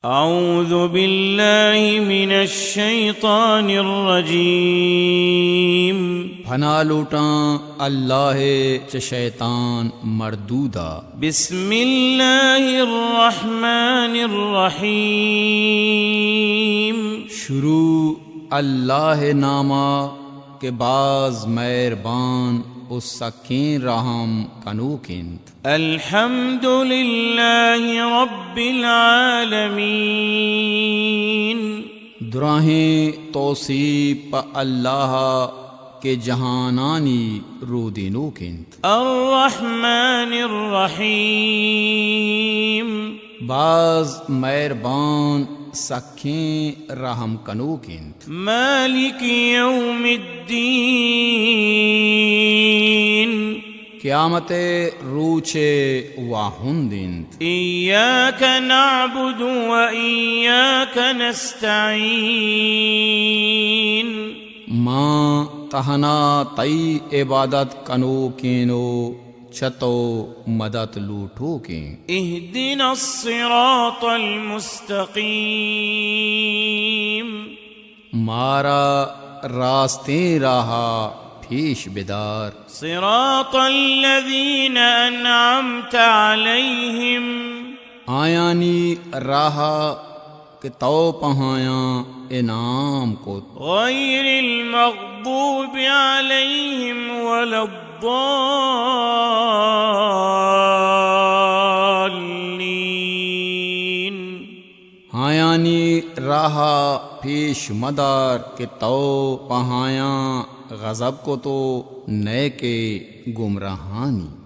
أعوذ بالله من الشيطان الرجيم. پناہ لوٹاں اللہ ء چہ شیطان مردود ء۔ بسم الله الرحمن الرحيم. شروع اللہ ء نام ء کہ باز مہربان و سکیں رحم کنوک انت۔ الحمد لله رب العالمين. دراہیں توسیپ پہ اللہ ء کہ جہانانی رودینوک انت۔ الرحمن الرحيم. باز مہربان سکیں رحم کنوک انت۔ مالك يوم الدين. قیامت ء روچ ء واہند انت۔ إياك نعبد وإياك نستعين. ما تہنا تئی عبادت کنوکیں و چہ تو مدد لوٹوکیں۔ اهدنا الصراط المستقيم. مارا راستیں راہ ء پیش بدار۔ صراط الذين أنعمت عليهم. آیانی راہ ء کہ تو پہایاں انعام کت۔ غير المغضوب عليهم ولا الضالين. آیانی راہ ء پیش مدار کہ تو پہایاں غضب کت و نئے کہ گمراہانی۔